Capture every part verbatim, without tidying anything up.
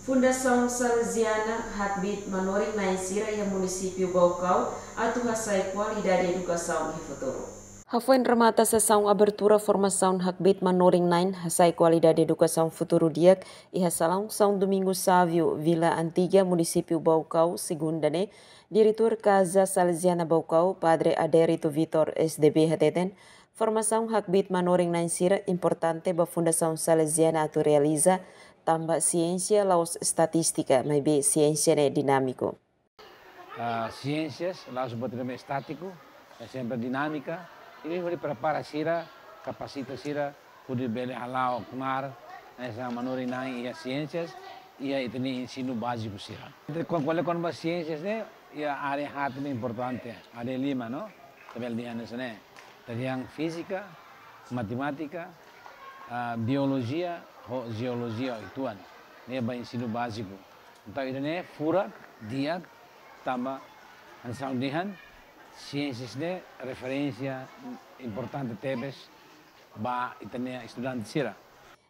Fundasaun Salesiana hakbiit manorin-na'in sira iha Munisípiu Baucau atu hasa'e kualidade edukasaun iha futuru. Hafoin remata sesaun abertura formasaun hakbiit manorin-na'in hasa'e kualidade edukasaun futuru di'ak iha salaun São Domingos Sávio, Vila Antiga, Munisípiu Baucau, Segunda ne'e, Diretór Casa Salesiana Baucau, Padre Adérito Vitor, S D B, hateten, formasaun hakbiit manorin-na'in sira importante ba Fundasaun Salesiana atu realiza, tanba siénsia la'ós estatístika, maibé siénsia ne'e dinámiku. Ah, siénsias la'ós buat ne'ebé estátiku, é sempre dinámika. Ida-ne'e hodi prepara sira, kapasita sira, hodi bele hala'o knaar hanesan manorin-na'in iha siénsias, iha ita-nia ensinu báziku sira. Ita kon-, kole kona-ba siénsias ne'e, iha área haat ne'ebé importante, área lima, no? Ita bele dehan hanesan ne'e. Ita dehan fízika, matemátika, ah, biolojia, ho jeolojia uitoan. Ne'e ba ensinu báziku. Entaun ida-ne'e furak, di'ak, tanba hanesan ha'u dehan, siénsias ne'e referénsia importante tebes ba ita-nia estudante sira.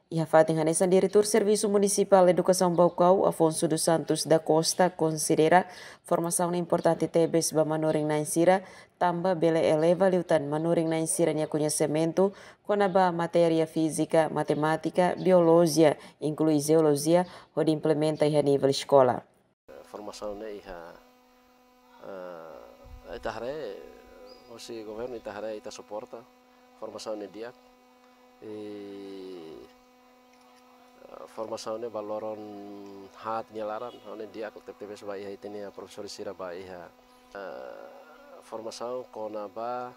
Iha fatin hanesan, Diretór Servisu Munisipál Edukasaun Baucau, Afonso dos Santos da Costa, konsidera formasaun ne'e importante tebes ba manorin-na'in sira, tanba bele eleva liután manorin-na'in sira-nia koñesimentu kona-ba matéria fízika, matemátika, biolojia, inklui jeolojia, hodi implementa iha nivel eskola. Formasaun ne'e iha, eh, ita haree, hosi governu ita haree, ita suporta formasaun ne'e di'ak. I, eh, formasaun ne'e ba loron haat nia laran, ha'u hanoin di'ak tebetebes ba iha ita-nia profesór sira ba iha, eh, formasaun kona-ba,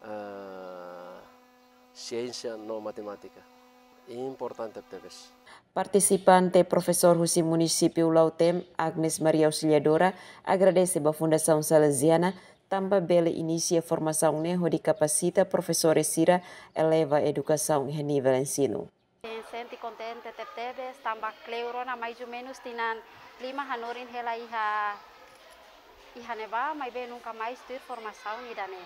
eh, siénsia no matemátika. Importante tebes. Partisipante, profesór husi Munisípiu Lautém, Agnes Maria Auxiliadora, agradese ba Fundasaun Salesiana tanba bele inisia formasaun ne'e hodi kapasita profesores sira, eleva edukasaun iha nivel ensinu. Sente kontente tebetebes, tanba kleur ona mais ou menus tinan lima hanorin hela iha, iha ne'ebá, maibé nunka mais tuir formasaun ida-ne'e.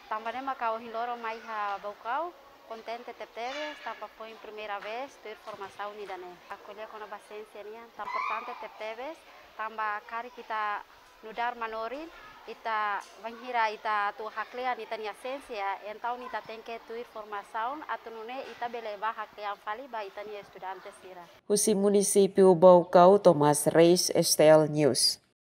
Tanba ne'e maka ohin loron mai iha Baucau, kontente tebetebes, tanba foin primeira vez tuir formasaun ida-ne'e. Ha'u ko'alia kona-ba siénsia nian, tan importante tebetebes, tanba karik ita nu'udar manorin, ita bainhira ita atu haklean ita-nia siénsia, entaun ita tenke tuir formasaun, atu nune'e ita bele bá haklean fali ba ita-nia estudante sira. Husi Munisípiu Baucau, Tomás Reis, S T L News.